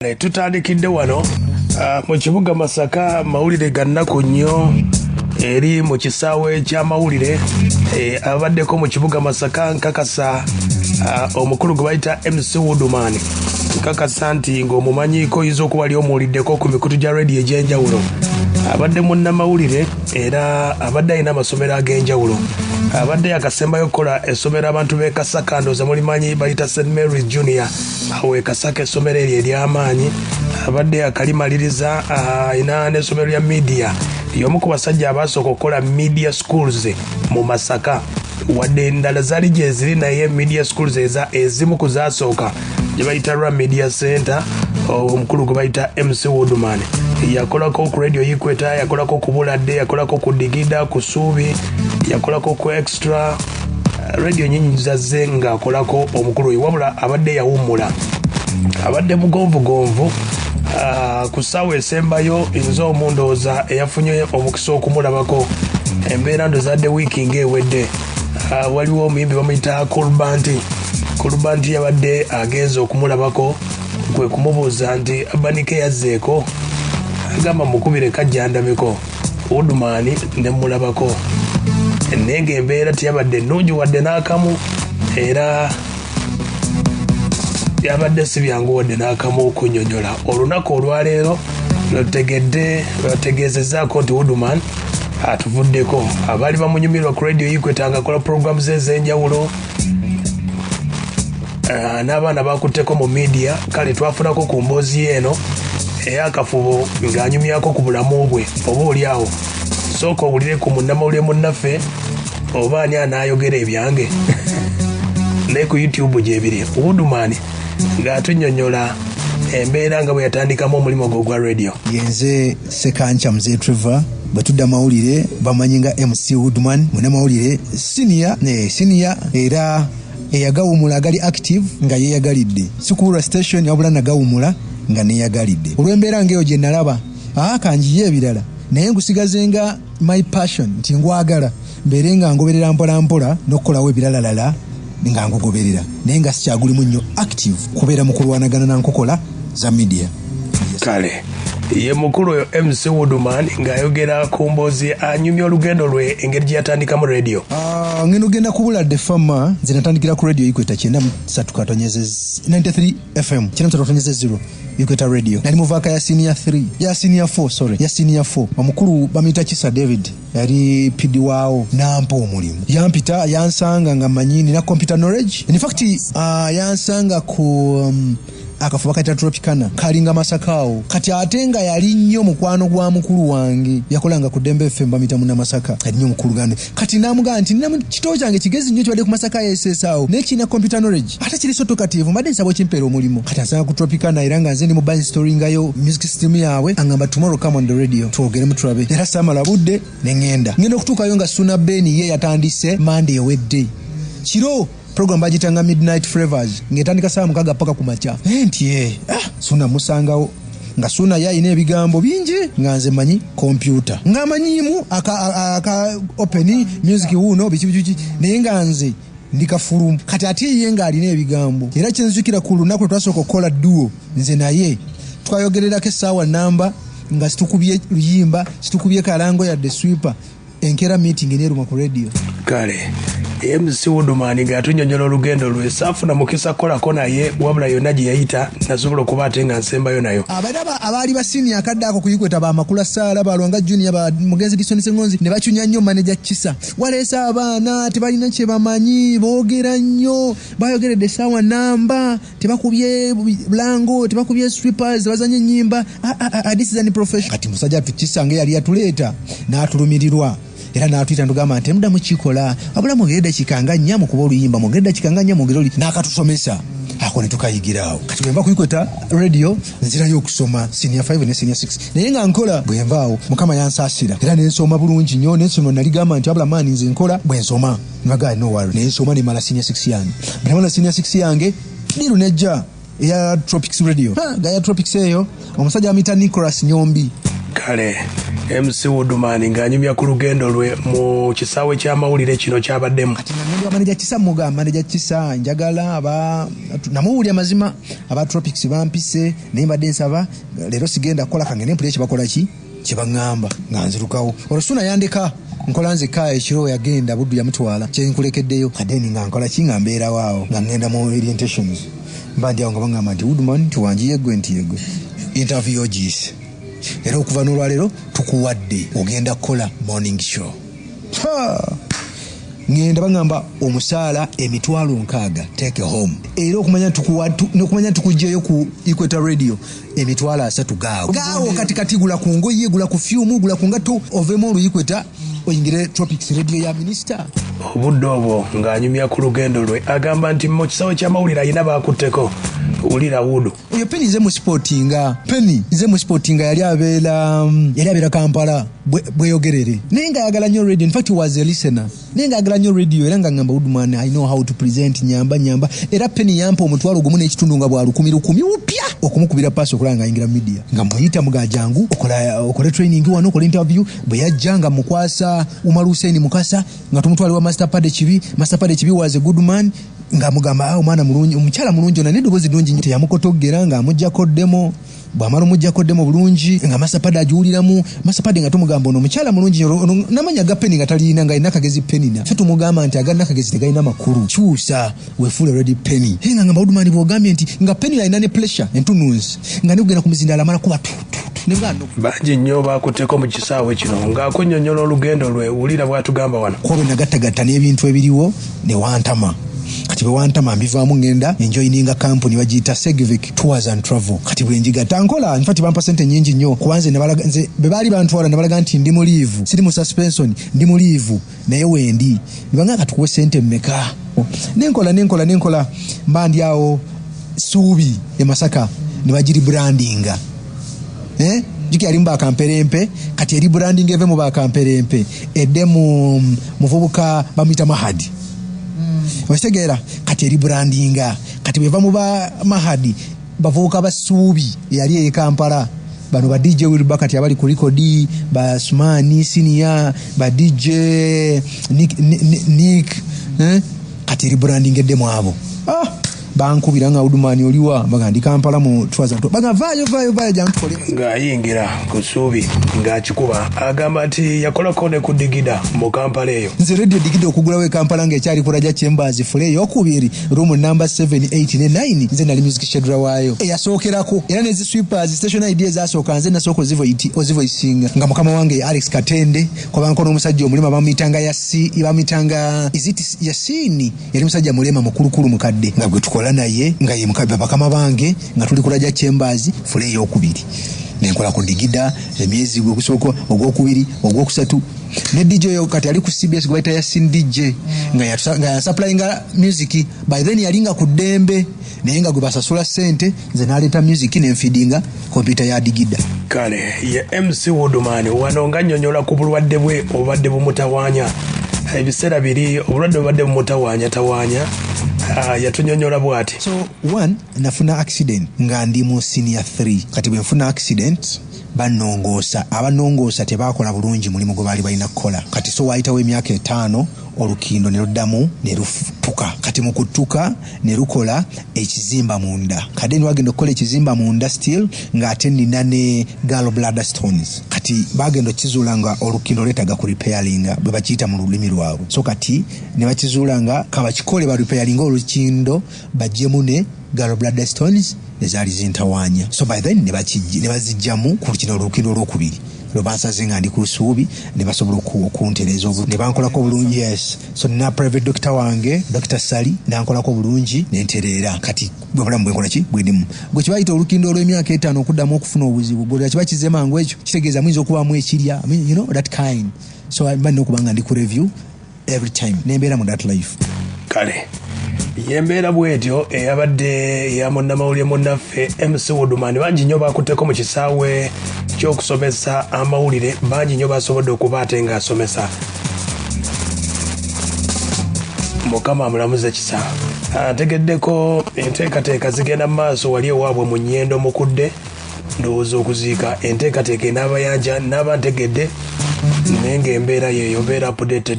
Tutandikidde wano mu kibuga Masaka. Mawulire ga nnaku nnyo eri mu kisaawe ky'amawulire. Abaddeko mu kibuga Masaka, nkakasa omukulu gwe bayita MC Woodman, nkakasa nti ng'omumanyiiko, oyinza okuba ali omuwuliddeko ku mikutu gya rediyo egy'enjawulo. Abadde munnamawulire era abadde alina amasomero ag'enjawulo. Abadde yakasembayo okukola essomero abantu b'e Kasaka ndowooza mulimanyi, bayita St Mary's Junior awo e Kasaka. Essomero eryo ery'amaanyi abadde akalimaliriza. Alina n'essomero lya media. Y'omu ku basajja abaasooka okukola media schools mu Masaka, wadde endala zaali gyeziri, naye media schools eza ezimu ku zaasooka gye bayita Ra Media Center. Omukulu gwe bayita MC Woodman yakolako ku Radio Equator, yakolako ku Buladde, yakolako ku Digida, ku Suubi, yakolako ku Extra Radio nyingi zazze ng'akolako omukulu oyo. Wabula abadde yawummula, abadde mugonvugonvu. Ku ssaawa esembayo nze omundowooza eyafunye omukisa okumulabako, embeera ndozadde wiiki ng'ewedde. Waliwo omuyimbi bamuyita Kulbanti. Kulbanti yabadde agenze okumulabako, kwe kumubuuza nti Abanike yazzeeko? Agamba mukubire kajjandabeko. Woodman ne mulabako, naye ng'embeera teyabadde nnungi wadde n'akamu, era yabadde si byangu wadde n'akamu okunnyonnyola. Olunaku olwaleero lwetutegedde, lwebategeezezaako nti Woodman atuvuddeko. Abaali bamunyumirwa ku Radio Equator nga akola puroguramu ze ez'enjawulo, n'abaana bakutteko mu media. Kale twafunako ku mboozi ye eno ey'akafubo ng'anyumyako ku bulamu bwe. Oba oli awo sooka owulire ku munnamawulire munnaffe, oba ani anaayogera ebyange, naye ku YouTube gyebiri, Woodman ng'atunnyonnyola embeera nga bwe yatandikamu omulimu gwe ogwa radio. Yenze Sekanca Mzee Trevor, bwe tudda mawulire bamanyi nga MC Woodman, munamawulire senior ne senior, era eyagawumula agali active nga yeyagalidde, si kubulwa station, wabula nagawumula nga neyagalidde olw'embeera ngaeyo gye nalaba. Kanjiye ebirala, naye ngusigaze nga my passion nti ngwagala mbeere nga ngoberera mpola mpola n'okukolawo ebiralalala nga ngugoberera, naye nga sikyagulimu nnyo active kubeera mu kulwanagana na nkokola za media. Kale ye mukulu oyo MC Woodman ng'ayogera ku mboozi, anyumya olugendo lwe, engeri gye yatandikamu radio. Ngenda ogenda kubuladde fama. Nze natandikira ku Radio Equator 93 katonyeze 93 FM, 93.0 Equator Radio. Nali muvaaka ya senior 3, ya senior 4, sorry, ya senior 4. Omukulu bamuyita Kisa David, yali PD waawo, nampa omulimu. Yampita, yansanga nga manyi nina computer knowledge. In fact, yansanga ku akafo bakayita Tropicana, kalinga Masaka awo. Kati ate nga yali nnyo mukwano gwa mukulu wange, yakolanga ku Dembe FM, bamuyita Munamasaka, yali nnyo mukulu gande. Kati namugamba nti nina kito kyange kigezi nnyo kibadde ku Masaka SS awo, naye kirina computer knowledge ate kiri so talkative, mbadde nsaba okimpeera omulimu. Kati ansanga ku Tropicana, era nga nze ndi mu storingayo music system yaabwe. Angamba, "Tomorrow come on the radio twogeremu tulabe." Era saamala budde ne ŋŋenda. Ngenda okutuukayo nga Suna Ben ye yatandise Mande ewedde kiro. Program bagitanga Midnight Flavors, ng'etandika saa 6 paka ku makya. Nti Suna musangawo nga Suna ye alina ebigambo bingi, nga nze manyi kompyuta, ng'amanyiimu aka open music wuuno biki biki, naye nga nze ndi kafulumu. Kati ate ye ng'alina ebigambo. Era kyenzijukira, ku lunaku lwe twasooka okukola duo nze naye, twayogererako essaawa namba nga situkubye luyimba, situkubye kalango yadde sweeper. Enkeera meeting neruma ku radio. Kale MC Woodman ng'atunyonyola olugendo lwe. Saafuna mukisa kukolako naye, wabula yonna gye yayita nasobola okuba ate nga nsembayo nayo. Abaana abaali basini akadde ako kuyikweta, bamakula saala, balwanga Junior, ba mugenzi Dison Sengonzi, ne bacunya nnyo manager Kisa: "Waleese abaana tebalina kye bamanyi, boogera nnyo, bayogeredde essaawa namba, tebakubye blango, tebakubye sweepers, tebazanye ennyimba. Ah, ah, ah, this is an profession." Kati musajja tukisa nga yali yatuleeta n'atulumirirwa, era n'atuyita ntugamba nti temuddamu kikola, wabula mwogere eddakiika nga 4 mukuba oluyimba, mwogere eddakiika nga 4, mwogere oli. N'akatusomesa ako ne tukayigiraawo. Kati bwe nva kuyikweta radio, nzirayo okusoma senior 5 ne senior 6, naye nga nkola. Bwe nvaawo, Mukama yansaasira era nensoma bulungi nnyo. Nensoma naligamba nti wabula maani nze nkola bwe nsoma nbagaa, no worry. Nensoma nemala senior 6 yange. Bwe namala senior 6 yange, deal nejja eya Tropics Radio. Nga ya Tropics eyo, omusajja amuyita Nicholas Nyombi. Kale MC Woodman ng'anyumya ku lugendo lwe mu kisaawe ky'amawulire kino kyabaddemu. Kati nga ngenda manager Kisa, mugamba manager Kisa njagala aba namuwulya mazima aba Tropics bampise, naye mbadde nsaba leero sigenda kukola, kangende mpulire kyebakola ki kyebaŋŋamba nga nzirukawo. Olwo Suna yandeka nkola nzekka ekiro, yagenda Buddu yamutwala kyenkulekeddeyo. Kadeni nga nkola ki, nga mbeerawo awo nga ŋŋenda mu orientations, mba ndi awo nga baŋŋamba nti Woodman nti wangi yeggwe nti yeggwe interview ogiyise, era okuva n'olwaleero tukuwadde ogenda kukola morning show. Ha! Ŋŋenda baŋŋamba omusaala 60,000 take home, era okumanya n'okumanya nti tukuggyeyo ku Equator Radio 30,000 gaawo gaawo. Kati gula ku ngoye, gula ku fyumu, gula ku ngatto, ovemu olu Equator oyingire Tropics Radio ya minisita. Obudde obwo ng'anyumya ku lugendo lwe agamba nti mu kisaawe ky'amawulire alina baakutteko. Wulira Wudu. Oyo Penny nze mu sportinga, Penny nze mu sportinga, yali abeera Kampala Bweyogerere, naye nga ayagala nnyo radio. In fact he was a listener, naye nga ayagala nnyo radio, era nga ngamba Woodman, I know how to present, nyamba nyamba. Era Penny yampa 15,000 nga bwa lukumi lukumi bupya okumukubira paasi okulaba nga ayingira media, nga muyita muga jangu okola okole training wano, okole interview. Bwe yajja nga mukwasa Umar Hussein Mukasa, nga tumutwala wa Master Pade Kibi. Master Pade Kibi was a good man, nga mugamba, ah, omwana mulungi, omukyala mulungi ono n'eddoboozi ddungi nnyo. Teyamukotogera ng'amuggyako demo. Bw'amala omuggyako demo bulungi nga Masapade agiwuliramu. Masapade nga tumugamba ono omukyala mulungi nnyo, ono n'amanya ga Peni nga talina, nga alina akagezi Penina. Ffe tumugamba nti aga nakagezi tegalina makulu, kyusa wefuule ready Peni. Naye nga ngamba Woodman bw'ogambye nti nga Peni alina ne pressure entununzi nga nekugenda ku muzindaalo amala kuba tu tu tu ne bwana. Bangi nnyo baakutteko mu kisaawe kino ng'akunnyonnyola olugendo lwe. Wulira bw'atugamba wano. Kuba bwe nagattagatta n'ebintu ebiriwo ne wantama. Kati bwe wantama mbivaamu, ngenda enjoininga kampuni bagiyita Segvic Tours and Travel. Kati bwe njigatta nkola, in fact bampa sente nyingi nnyo, kuba nze nze bwe baali bantwala nebalaga nti ndi mu leave, siri mu suspension, ndi mu leave naye wendi nibanga katukuwe sente mmeka. Nenkola nenkola nenkola, mba ndi awo Suubi e Masaka ne bagiri brandinga, eh? Jiki yali mu bakamperempe, kati eri branding eve mu bakamperempe edde mu muvubuka bamuyita Mahadi, okitegeera? Kati eri brandinga, kati bweva mu ba Mahadi bavubuka ba Suubi eyali e Kampala, bano ba DJ Wilba kati abali ku rekodi, ba Sumani Senior, ba DJ Nick, Nick, Nick, eh? Kati eri branding edde mu abo. Ah, bankubira nga Woodman oliwa, baga ndi Kampala mu Twaza, baga vaayo vaayo vaayo jangu tukole. Ng'ayingira ku Ssuubi ng'akikuba agamba nti yakolako ne ku Digida mu Kampala eyo. Nze radio Digida okugulawo e Kampala ng'ekyali ku Raja Chambers floor eyokubiri, room number 7, 8 ne 9, nze nali music scheduler waayo eyasookerako, era nezi sweepers station ID ezasooka nze nasooka ozivoisinga nga mukama wange Alex Katende, kwabanko n'omusajja omulema bamuyitanga Yasi, bamuyitanga is it Yasini, yali musajja mulema mukulukulu mukadde nga gwe tukola naye nga ye bakama bange nga tuli ku Raja Chambers floor eyokubiri. Nenkola ku Digida emyezi gwegusooka, ogwokubiri, ogwokusatu ne DJ oyo kati ali ku CBS gwe bayita Yasin DJ nga yasupplyinga music. By then yali nga ku ddembe, naye nga gwe basasula ssente, nze naleeta music nenfeedinga kompyuta ya Digida. Kale ye MC Woodman wano ng'annyonnyola ku bulwadde bwe obubadde bumutawaanya ebiseera biri, obulwadde bubadde bumutawaanya tawaanya. Ah, yatunyonnyola bw'ati. So one, nafuna accident nga ndi mu senior 3. Kati bwe nfuna accident banongoosa, abanongoosa tebakola bulungi mulimu gwe baali balina kukola. Kati so waayitawo emyaka 5 olukindo ne luddamu ne lutuka. Kati mu kutuka ne lukola ekizimba munda. Kati ne bagenda okukola ekizimba munda still ng'ate nina ne gallbladder stones. Kati bagenda okukizuula nga olukindo lwetaaga ku repairinga, bwe bakiyita mu lulimi lwabwe. So kati ne bakizuula nga kabakikole ba repairinga olukindo baggyemu ne gallbladder stones ezaali zintawaanya. So by then ne bazijjamu ku kino olukindo olwokubiri lwebansaze nga ndi ku Lusuubi, ne basobola okuntereeza ne bankolako bulungi. Yes, so nina private doctor wange, Dr Sali, nankolako bulungi nentereera. Kati bwe bulamu bwenkola ki bwendimu. Gwe kibayita olukindo olw'emyaka 5 okuddamu okufuna obuzibu bwe kiba kize mangu, ekyo kitegeeza muyinza okubaamu ekirya, I mean, you know that kind. So mba nina okuba nga ndi ku review every time nembeera mu that life. Kale yembeera bwetyo eyabadde ya munnamawulire munnaffe MC Woodman. Bangi nnyo bakutteko mu kisaawe ky'okusomesa amawulire, bangi nnyo basobodde okuba ate ng'asomesa. Mukama amulamuze kisa. Ntegeddeko enteekateeka zigenda mu maaso wali ewaabwe mu Nnyendo Mukudde. Ndowooza okuziika enteekateeka enaabayanja naaba ntegedde, naye ng'embeera yeeyo, mbeera updated.